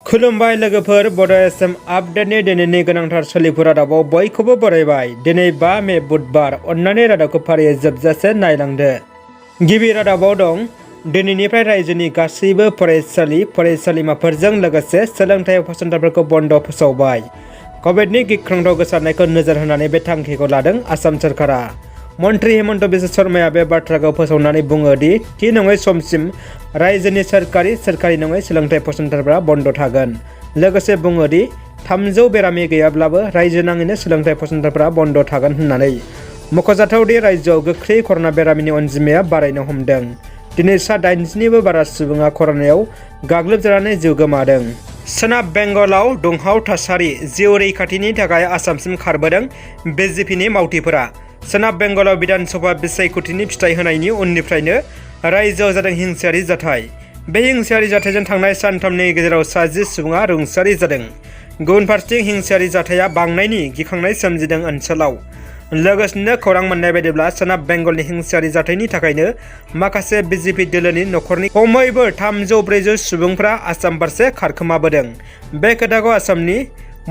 खुलुमबाय लोगोफोर बड' एसएम आपडेटनि दिनैनि गोनांथार सोलिफु रादाबाव बयखौबो बरायबाय। दिनै 5 मे बुधबार। अन्नानै रादाबखौ फारियै जोबजासे नायलांदो। गिबि रादाबाव दं दिनैनिफ्राय रायजोनि गासैबो फरायसालिमाफोरजों लोगोसे सोलोंथाइ फसंथानफोरखौ बन्द फोसावबाय। कभिडनि गिख्रंथाव गोसारनायखौ नोजोर होनानै बे थांखिखौ लादों आसाम सरकारा। मन्त्रि हेमन्त बिश्व शर्माया बे बाथ्राखौ फोसावनानै बुङो दि थि नङै समसिम रायजोनि सोरखारि नङै सोलोंथाइ फसंथानफोरा बन्द थागोन। लोगोसे बुङो दि 300 बेरामि गैयाब्लाबो रायजो नाङैनो सोलोंथाइ फसंथानफोरा बन्द थागोन होननानै। मख'जाथाव दि रायजोआव गोख्रै कर'ना बेरामिनि अनजिमाया बारायनो हमदों। दिनै सा 80निबो बारा सुबुङा कर'नायाव गाग्लोबजानानै जिउ गोमादों। सोनाब बेंगलाव दुंहाव थासारि। जिउ रैखाथिनि थाखाय आसामसिम खारबोदों बिजेपिनि मावथिफोरा। सोनाब बेंगलाव बिधानसभा बिसायख'थिनि फिथाइ होनायनि उननिफ्रायनो रायजोआव जादों हिंसायारि जाथाय। बे हिंसायारि जाथायजों थांनाय सानथामनि गेजेराव 10 सुबुङा रुंसारि जादों। गुबुन फारसेथिं हिंसायारि जाथाया बांनायनि गिखांनाय सोमजिदों ओनसोलाव। लोगोसेनो खौरां मोननाय बायदिब्ला सोनाब बेंगलनि हिंसायारि जाथायनि थाखायनो माखासे बिजेपि दोलोनि नखरनि खमैबो 300-400 सुबुंफ्रा आसाम फारसे खारखोमाबोदों। बे खोथाखौ आसामनि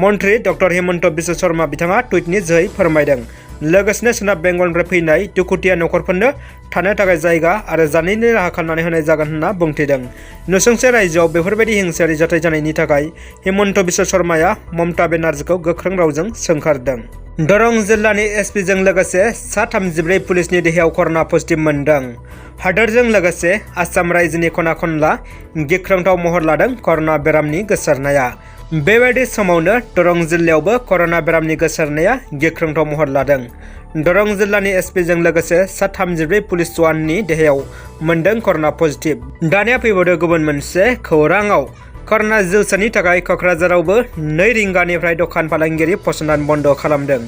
मन्त्रि डक्टर हेमन्त बिश्व शर्मा बिथाङा टुइटनि जोहै फोरमायदों। लोगोसेनो सोनाब बेंगलनिफ्राय फैनाय दुखुथिया नखरफोरनो थानो थाखाय जायगा आरो जानायनि राहा खालामनानै होनाय जागोन होनना बुंथिदों। नसुंसे रायजोआव बेफोरबायदि हिंसायारि जाथाय जानायनि थाखाय हेमन्त बिश्व शर्माया ममता बेनार्जीखौ गोख्रों रावजों सोंखारदों। दरं जिल्लानि एसपिजों लोगोसे सा 34 पुलिसनि देहायाव कर'ना पजिटिभ मोनदों। हादोरजों लोगोसे आसाम रायजोनि खना खनला गिख्रंथाव महर लादों कर'ना बेरामनि गोसारनाया। बेबायदि समावनो दरं जिल्लायावबो कर'ना बेरामनि गोसारनाया गिख्रंथाव महर लादों। दरं जिल्लानि एसपिजों लोगोसे सा 34 पुलिस जवाननि देहायाव मोनदों कर'ना पजिटिभ। दानिया फैबावदो गुबुन मोनसे खौराङाव। कर'ना जिउसानि थाखाय क'क्राझारावबो 2 रिंगानिफ्राय दखान फालांगियारि फसंथान बन्द खालामदों।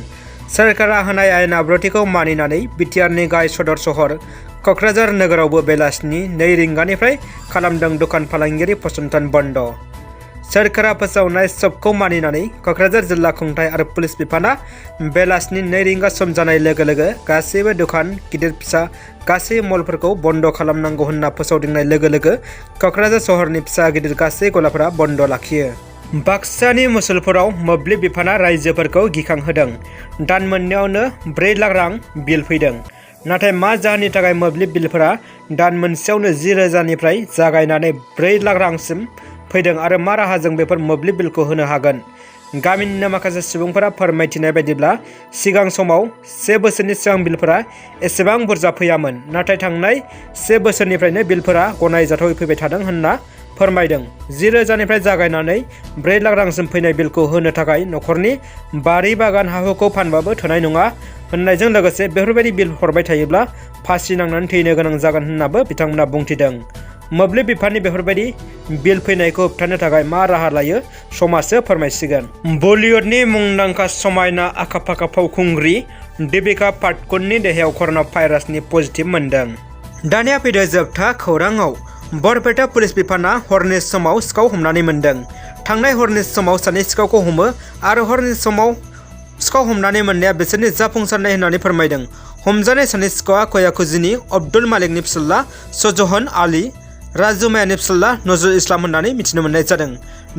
सोरखारा होनाय आयेन आब्रुथिखौ मानिनानै बिटिआरनि गाहाय सदर सहर क'क्राझार नोगोरावबो बेलासिनि 2 रिंगानिफ्राय खालामदों दखान फालांगियारि फसंथान बन्द। सोरखारा फोसावनाय सबखौ मानिनानै क'क्राझार जिल्ला खुंथाय आरो पुलिस बिफाना बेलासिनि 2 रिंगा सम जानाय लोगो लोगो गासैबो दखान गिदिर फिसा गासै मलफोरखौ बन्द खालामनांगौ होनना फोसावदिंनाय लोगो लोगो क'क्राझार सहरनि फिसा गिदिर गासै गलाफोरा बन्द लाखियो। बाक्सानि मुसलपुराव मोब्लिब बिफाना रायजोफोरखौ गिखांहोदों। दान मोननैयावनो 4 लाख रां बिल फैदों। नाथाय मा जाहोननि थाखाय मोब्लिब बिलफोरा दान मोनसेयावनो 10,000निफ्राय जागायनानै 4 लाख रांसिम फैदों आरो मा राहाजों बेफोर मोब्लिब बिलखौ होनो हागोन? गामिनिनो माखासे सुबुंफोरा फोरमायथिनाय बायदिब्ला सिगां समाव 1 बोसोरनि सिगां बिलफोरा एसेबां बुरजा फैयामोन। नाथाय थांनाय 1 बोसोरनिफ्रायनो बिलफोरा गनायजाथावै फैबाय थादों होनना फोरमायदों। 10,000निफ्राय जागायनानै 4 लाख रांसिम फैनाय बिलखौ होनो थाखाय नखरनि बारि बागान हा-हुखौ फानबाबो थोनाय नङा होननायजों लोगोसे बेफोरबायदि बिल हरबाय थायोब्ला फासि नांनानै थैनो गोनां जागोन होननाबो बिथांमोना बुंथिदों। मोब्लिब बिफाननि बेफोरबायदि बिल फैनायखौ होबथानो थाखाय मा राहा लायो समाजसो फोरमायसिगोन। बलिउडनि मुंदांखा समायना आखा-फाखा फावखुंग्रि दीपिका पादुक'णनि देहायाव कर'ना भाइरासनि पजिटिभ मोनदों। दानिया फैदो जोबथा खौराङाव। बरपेटा पुलिस बिफाना हरनि समाव सिखाव हमनानै मोनदों। थांनाय हरनि समाव सानै सिखावखौ हमो आरो हरनि समाव सिखाव हमनानै मोननाया बिसोरनि जाफुंसारनाय होननानै फोरमायदों। हमजानाय सानै सिखावआ कयाकुजिनि अब्दुल मालिकनि फिसाज्ला शजहन आली, राजु मायानि फिसाज्ला नजरुल इस्लाम होननानै मिथिनो मोननाय जादों।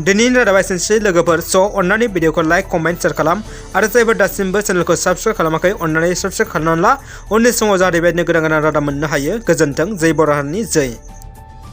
दिनैनि रादाबा एसेनोसै लोगोफोर। अननानै भिडिअखौ लाइक, कमेन्ट, शेयार खालाम आरो जायफोर दासिमबो चेनेलखौ साबस्क्राइब खालामाखै अननानै साबस्क्राइब खालामनानै ला। उननि समाव जाहाथे बेबायदिनो गोदान रादाब मोननो हायो। गोजोन्थों। जै बर' हारिनि जै।